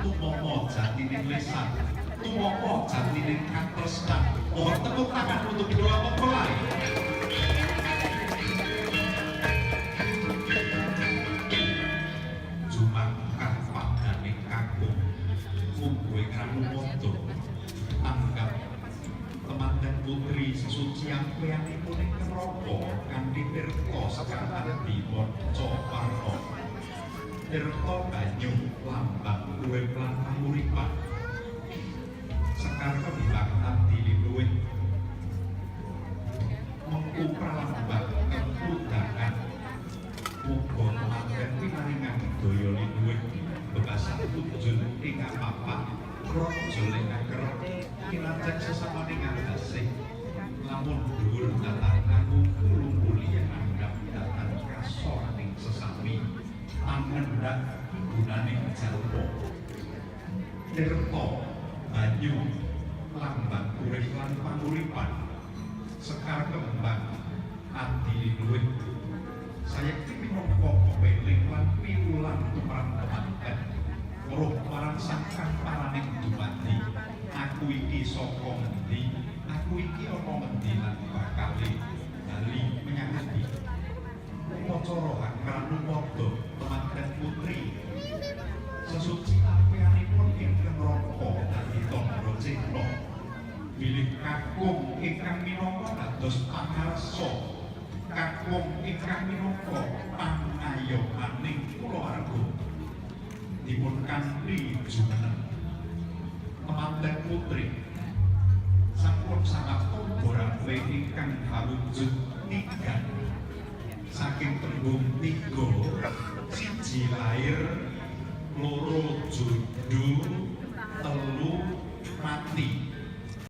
Tumama jatining lesan, tumama jatining katresnan. Mohon tepuk tangan untuk kedua mempelai. Jumangkah padaning kakung mungguing ranuwada tanggap temanten putri sesuci ampeanipun ing neraka kanthi tirta sekar adi manca warna tirta banyu lambang urip lan panguripan sekar kembang adi linuwih mengku pralambang kekudangan. Muga temanten pinaringan daya linuwih bebasan tujul ing papat raja ing akerep kinajeng sesamaning angasih lamun dhuwur datan ngungkul-ungkuli anggap datan kasoraning sesami pangendhak gunaning jalma. Tirta banyu lambang urip lan panguripan sekar kembang adi linuwih sayekti minangka pepeling lan piwulang tumrap temanten weruh marang sangkang paraning dumadi. Aku iki saka ngendi, aku iki ana ngendi lan bakale bali menyang ngendi. Upacara hakranuwada temanten putri sesuci ampeanipun ing neraka dadi tandha cetha bilih kakung ingkang minangka dados pangarsa, kakung ingkang minangka pangayomaning kulawarga dipun kanthi jumeneng. Temanten putri sampun samapta borape ingkang kawujud tiga saking tembung tiga siji lahir.